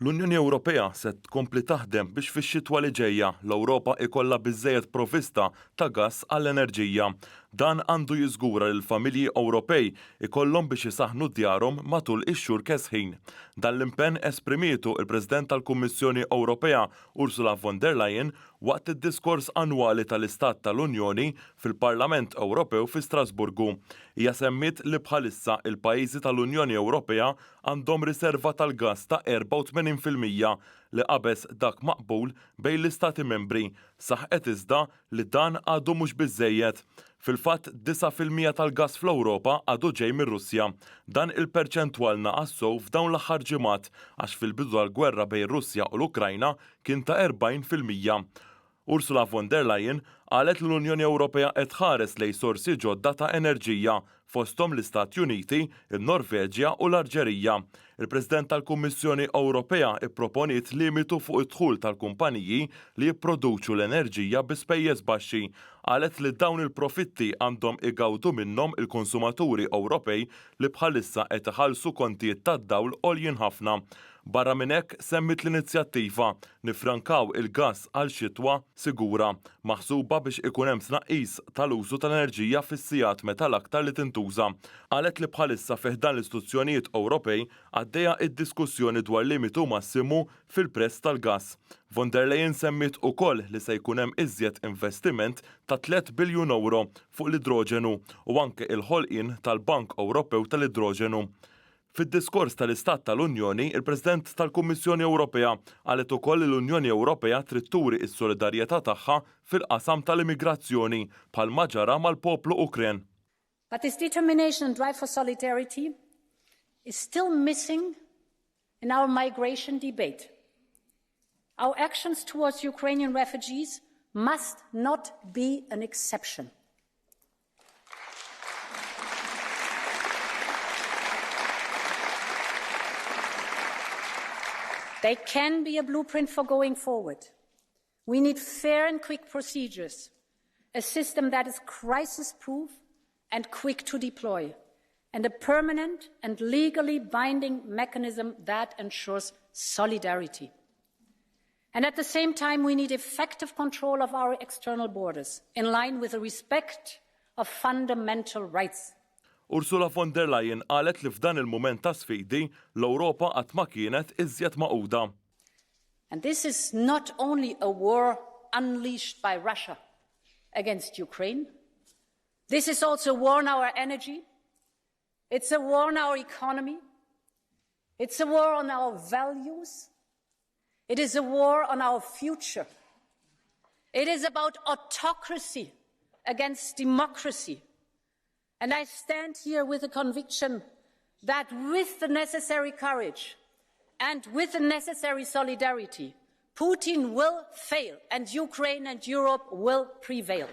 L-Unjoni Ewropea se tkompli taħdem biex fix-xitwa li ġejja l-Ewropa ikollha biżżejjed provvista ta' gass għall-enerġija. Dan għandu jiżgura li l-familji Ewropej ikollhom biex isaħħnu djarhom matul ix-xhur kesħin. Dan l-impenn esprimietu l-President tal-Kummissjoni Ewropea Ursula von der Leyen waqt id-diskors annwali tal-Istat tal-Unjoni fil-Parlament Ewropew fi Strasburgu. Hija semmiet li bħalissa il-pajjiżi tal-Unjoni Ewropea għandhom riserva tal-gass ta' 84% li qabeż dak maqbul bejn l-Istati Membri. Saħqet iżda li dan għadu mhux biżżejjed. Fil-fatt, 9% tal-gass fl-Ewropa għadu ġej mir-Russja. Dan il-perċentwal naqas sew f'dawn l-aħħar ġimgħat għax fil-bidu tal-gwerra bejn ir-Russja u l-Ukrajna kien ta' 40%. Ursula von der Leyen qalet li l-Unjoni Ewropea qed tħares lejn sorsi ġodda ta' enerġija, fosthom l-Istati Uniti, in-Norveġja u l-Arġerija. Il-President tal-Kummissjoni Ewropea pproponiet limitu fuq id-dħul tal-kumpaniji li jipproduċu l-enerġija bi spejjeż baxxi. Qalet li dawn il-profitti għandhom igawdu minnhom il-konsumaturi Ewropej li bħalissa qed iħallsu kontijiet tad-dawl għoljin ħafna. Barra minn hekk, semmiet l-inizjattiva Niffrankaw il-gass għal xitwa sigura, maħsuba biex ikun hemm tnaqqis tal-użu tal-enerġija fis-sigħat meta l-aktar li tintuża. Qalet li bħalissa fi ħdan l-istituzzjonijiet Ewropej għaddejja d-diskussjoni dwar limitu massimu fil-prezz tal-gass. Von der Leyen semmiet ukoll li se jkun hemm iżjed investiment ta' tlett biljun ewro fuq l-idroġenu u anke il-ħolqien tal-Bank Ewropew tal-Idroġenu. Fid-diskors tal-Istat tal-Unjoni, il-President tal-Kummissjoni Ewropea qalet ukoll li l-Unjoni Ewropea trid turi s-solidarjetà tagħha fil-qasam tal-immigrazzjoni bħalma ġara mal-poplu Ukren. But this determination and drive for solidarity is still missing in our migration debate. Our actions towards Ukrainian refugees must not be an exception. They can be a blueprint for going forward. We need fair and quick procedures, a system that is crisis-proof and quick to deploy, and a permanent and legally binding mechanism that ensures solidarity. And at the same time, we need effective control of our external borders, in line with the respect of fundamental rights. Ursula von der Leyen qalet li f'dan il-mument ta' sfidi, l-Ewropa qatt ma kienet iżjed magħquda. And this is not only a war unleashed by Russia against Ukraine, this is also a war on our energy, it's a war on our economy, it's a war on our values, It is a war on our future. It is about autocracy against democracy. And I stand here with the conviction that with the necessary courage and with the necessary solidarity, Putin will fail and Ukraine and Europe will prevail.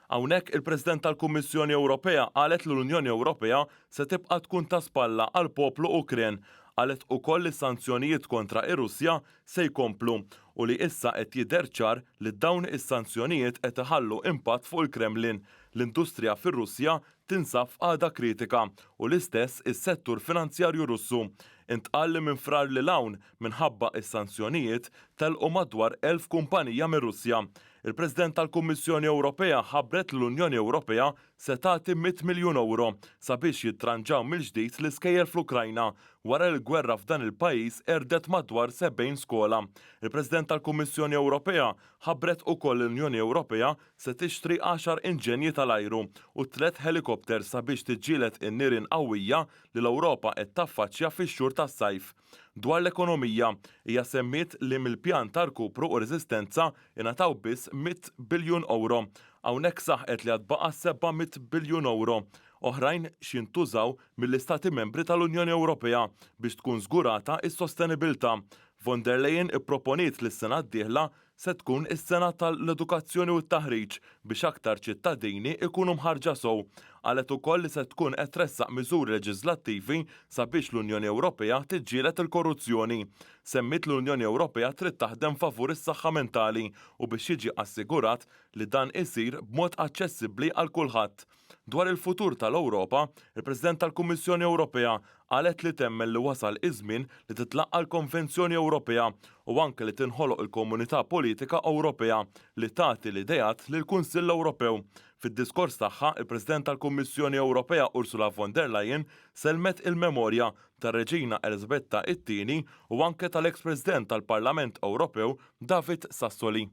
Hawnhekk il-President tal-Kummissjoni Ewropea qalet li l-Unjoni Ewropea se tibqa' tkun ta' spalla għall-poplu Ukren. Qalet ukoll li s-sanzjonijiet kontra ir-Russja se jkomplu u li issa qed jidher ċar li dawn is-sanzjonijiet qed iħallu impatt fuq il-Kremlin. L-industrija fir-Russja tinsab f'qagħda kritika u l-istess is-settur finanzjarju Russu. Intqal li minn Frar lil hawn, minħabba s-sanzjonijiet, telqu madwar 1,000 kumpanija mir-Russja. Il-President tal-Kummissjoni Ewropea ħabbret li l-Unjoni Ewropea se tagħti mitt miljun ewro sabiex jittranġaw mill-ġdid l-iskejjel fl-Ukrajna wara li l-gwerra f'dan il-pajjiż qerdet madwar 70 skola. Il-President tal-Kummissjoni Ewropea ħabbret ukoll li l-Unjoni Ewropea se tixtri għaxar inġenji tal-ajru u tliet ħelikopters sabiex tiġġieled in-nirien qawwija li l-Ewropa qed taffaċċja fix-xhur tas-sajf. Dwar l-ekonomija, hija semmiet li mill-pjan ta' rkupru u reżistenza ingħataw biss mitt biljun ewro. Hawnhekk saħqet li għad baqa' seba' mitt biljun ewro oħrajn x'jintużaw mill-Istati Membri tal-Unjoni Ewropea biex tkun żgurata s-sostenibilità. Von der Leyen ipproponiet li s-sena d-dieħla se tkun is-sena tal-edukazzjoni u t-taħriġ. biex aktar ċittadini ikunu mħarrġa sew. Qalet ukoll li se tkun qed tressaq miżuri leġiżlattivi sabiex l-Unjoni Ewropea tiġġieled il-korruzzjoni. Semmiet li l-Unjoni Ewropea trid taħdem favur is-saħħa mentali u biex jiġi assigurat li dan isir b'mod aċċessibbli għal kulħadd. Dwar il-futur tal-Ewropa, il-President tal-Kummissjoni Ewropea qalet li temmen li wasal iż-żmien li titlaqqa' l-Konvenzjoni Ewropea u anke li tinħoloq il-Komunità Politika Ewropea li tagħti l-ideat lill-Kunsill Ewropew. Fid-diskors tagħha, il-President tal-Kummissjoni Ewropea Ursula von der Leyen sellmet il-memorja tar-Reġina Eliżabetta it-Tieni u anke tal-eks President tal-Parlament Ewropew David Sassoli.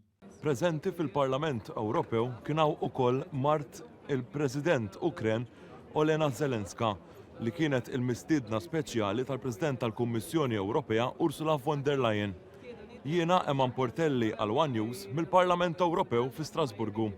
Preżenti fil-Parlament Ewropew kien hawn ukoll mart il-President Ukren Olena Zelenska li kienet il-mistiedna speċjali tal-President tal-Kummissjoni Ewropea Ursula von der Leyen. Jiena Eman Portelli għal one News mill-Parlament Ewropew fi Strasburgu.